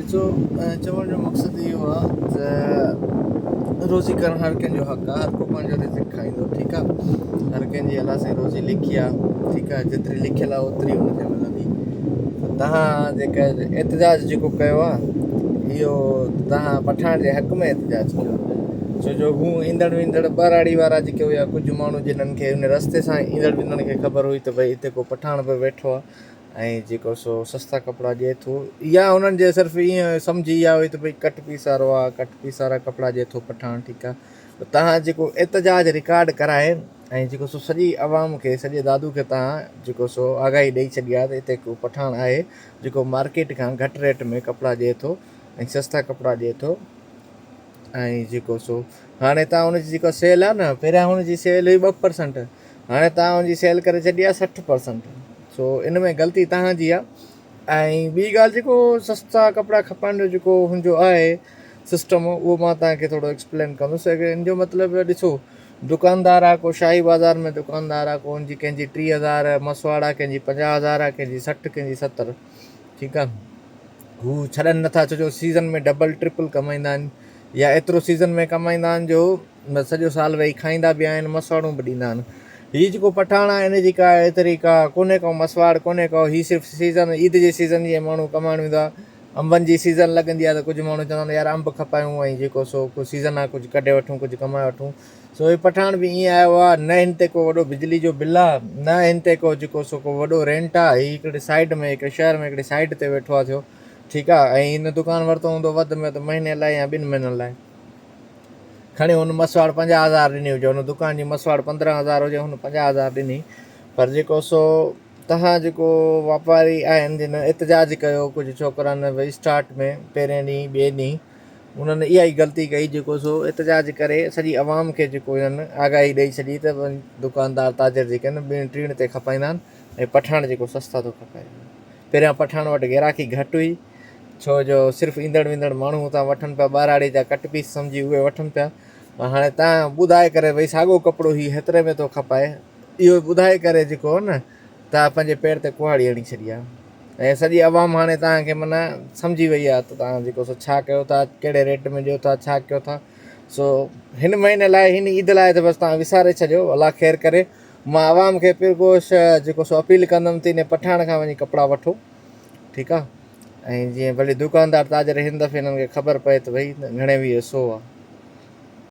ڏسو چوڻ جو مقصد اهو آ ته روزي ڪرڻ هر ڪنهن جو حق آ هر ڪو پنهنجو رزق کائيندو ٺيڪ آ هر ڪنهن جي الله سائين روزي لکي آ ٺيڪ آ جيتري لکيل آ اوتري ان کي ملندي ته تهان جيڪا احتجاج جيڪو ڪيو آ اهو تهان پٺاڻ جي حق ۾ احتجاج ڪيو ڇو جو هو ايندڙ ويندڙ ٻهراڙي وارا جيڪي هيا ڪجهه ماڻهو جنن کي ان رستي سان ايندڙ ويندڙ کي خبر هئي ته ڀئي هتي ڪو پٺاڻ به ويٺو آ ۽ جيڪو سو سستا ڪپڙا ڏئي ٿو يا انهن جي صرف ائين سمجهي اها هئي ته ڀئي ڪٽ پيس وارو آ ڪٽ پيس وارا ڪپڙا ڏئي ٿو پٺاڻ ٺيڪ آ ته تهان جيڪو احتجاج رڪارڊ ڪرائي ۽ جيڪو سو سڄي عوام کي سڄي دادو کي تهان جيڪو سو آگاهي ڏئي ڇڏي آ ته هتي هڪ پٺاڻ آهي جيڪو مارڪيٽ کان گهٽ ريٽ ۾ ڪپڙا ڏئي ٿو ۽ سستا ڪپڙا ڏئي ٿو ۽ جيڪو سو هاڻي تان ان جي جيڪا سيل آ نه پهريان هن جي سيل هئي 2% هاڻي تان ان جي سيل ڪري ڇڏي آ 60% سو ان ۾ غلطي تان جي آ ۽ ٻي ڳالهه جيڪو سستا ڪپڙا کپائڻ جو جيڪو هن جو آهي سسٽم اهو مان تان کي ٿورو ايڪسپلين ڪندس ان جو مطلب ڏسو دڪاندار آ ڪو شاهي بازار ۾ دڪاندار آ ڪو ان جي ڪنهن جي 3000 مسواڙ آ ڪنهن جي 50000 آ ڪنهن جي 60 ڪنهن جي 70 ٺيڪ آ هو ڇڏن نٿا ڇو جو سيزن ۾ ڊبل ٽرپل ڪمائيندا آهن يا ايترو سيزن ۾ ڪمائيندا آهن جو سڄو سال ويهي کائيندا به آهن مسواڙون به ڏيندا آهن هي جيڪو پٺاڻ آهي ان جي ڪا ايتري ڪا ڪونهي ڪو مسواڙ ڪونهي ڪو هي صرف سيزن عيد جي سيزن جي ماڻهو ڪمائڻ ويندو آهي انبن جي سيزن لڳندي آهي ته ڪجهه ماڻهو چوندا آهن يار انب کپايون ۽ جيڪو سو ڪو سيزن آهي ڪجهه ڪڍي وٺون ڪجهه ڪمائي وٺون سو هي پٺاڻ به ائين آيو آ نه هن تي ڪو وڏو بجلي جو بل آ نه هن تي ڪو جيڪو سو ڪو وڏو رينٽ آ هي هڪڙي سائيڊ ۾ هڪڙي شهر ۾ هڪڙي سائيڊ تي ويٺو آ ٿيو ٺيڪ آ ۽ هن دڪان ورتو هوندو وڌ ۾ وڌ مهيني لاء يا ٻن مهينن لاء کڻي هن مسواڙ 50000 ڏني هجي هن دڪان جي مسواڙ 15000 هجي هن 50000 ڏني پر جيڪو سو تهان جيڪو واپاري آهن جن احتجاج ڪيو ڪجهه ڇوڪرن اسٽارٽ ۾ پهرين ڏينهن ٻئي ڏينهن انهن اها ئي غلطي ڪئي جيڪو سو احتجاج ڪري سڄي عوام کي جيڪو انهن آگاهي ڏئي ڇڏي ته دڪاندار تاجر جيڪي آهن ٻيڻ ٽيڻ تي کپائيندا آهن ۽ پٺاڻ جيڪو سستا ٿو کپائي پهريان پٺاڻ وٽ گراهڪي گهٽ هئي ڇو جو صرف ايندڙ ويندڙ ماڻهو اتان وٺن پيا ٻهراڙي جا ڪٽ پيس سمجهي اهي وٺن پيا پر هاڻي تان ٻڌائي ڪري ڀئي ساڳو ڪپڙو هي هيتري ۾ ٿو کپائي اهو ٻڌائي ڪري جيڪو نه توهان پنهنجي پير تي ڪهاڙي هڻي ڇڏي آهي ۽ سڄي عوام هاڻي توهان کي معنيٰ سمجهي وئي آهي ته توهان جيڪو سو ڇا ڪيو ٿا ڪهڙي ريٽ ۾ ڏيو ٿا ڇا ڪيو ٿا سو هن مهيني لاء هن عيد لاء ته بس توهان وساري ڇڏيو الله خير ڪري مان عوام کي پرگوش جيڪو سو اپيل ڪندم ته ان پٺاڻ کان وڃي ڪپڙا وٺو ٺيڪ آهي ۽ جيئن ڀلي دڪاندار تاجر هن دفعي هنن کي خبر پئي ته ڀئي گهڻي ويهه سو آهي.